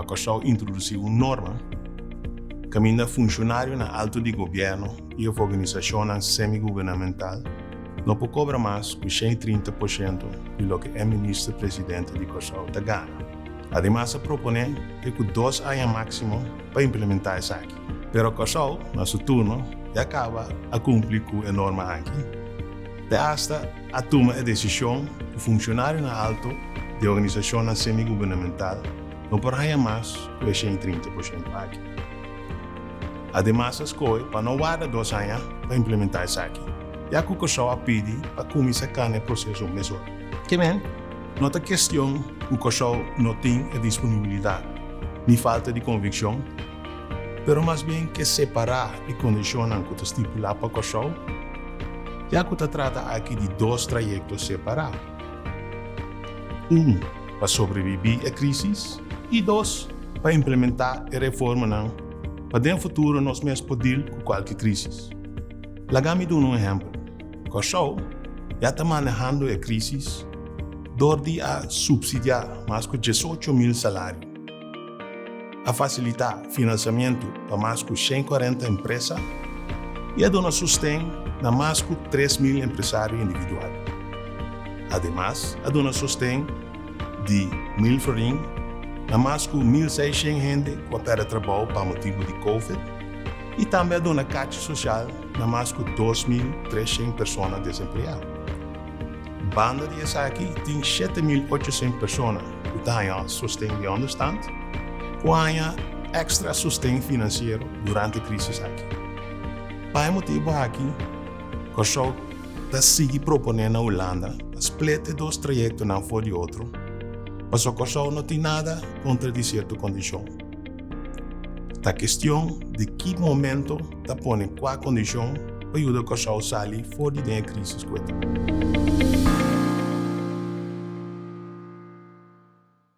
Kòrsou introdusí un norma kaminda funshonarionan altu di gobièrnu i òf organisashonnan semi-gubernamental no por kobra mas ku 130% di loke e minister-presidente di Kòrsou ta gana. Ademas a proponé te ku 2 aña máksimo pa implementá esaki. Pero Kòrsou, na su turno, ya kaba a kumpli ku e norma aki. Te asta a tuma e desishon ku funshonarionan alto di organisashonnan semi-gubernamental no por haña mas ku e 130% aki. Ademas a skohe pa no warda 2 aña pa implementá esaki, ya ku Kòrsou a pidi pa kuminsá kana e proseso mesora. Ke men, no ta kestion ku Kòrsou no tin e disponibilidat ni falta di konvikshon, pero mas bien ke separá e kondishonnan ku ta stipulá pa Kòrsou, ya ku ta trata aki di dos trayekto separá, un pa sobrebibí e krísis i dos pa implementá e reformanan pa den futuro nos mes por dil ku kualke krísis. Laga mi duna un ehèmpel. Kòrsou ya ta manehando e krísis dor di a supsidiá mas ku 18,000 salario, a fasilitá finansiamentu pa mas ku 140 empresa i a duna sosten na mas ku 3000 empresario individual. Ademas, a duna sosten di 1000 florin na mas ku 1600 hende ku a pèrdè trabou pa motibu di Covid i tambe a duna kachi sosial na mas ku 2300 persona desempleá. Banda di esaki tin 7800 persona ku ta haña sosten di ònderstant ku a haña èkstra sosten finansiero durante e krísis aki. Pa e motibu aki Kòrsou ta sigui proponé na Hulanda pa split e dos trayektonan for di otro, pasobra Kòrsou no tin nada kontra di sierto kondishon. Ta kestion di ki momento ta pone kua kondishon pa yuda Kòrsou sali for di den e krísis ku e ta.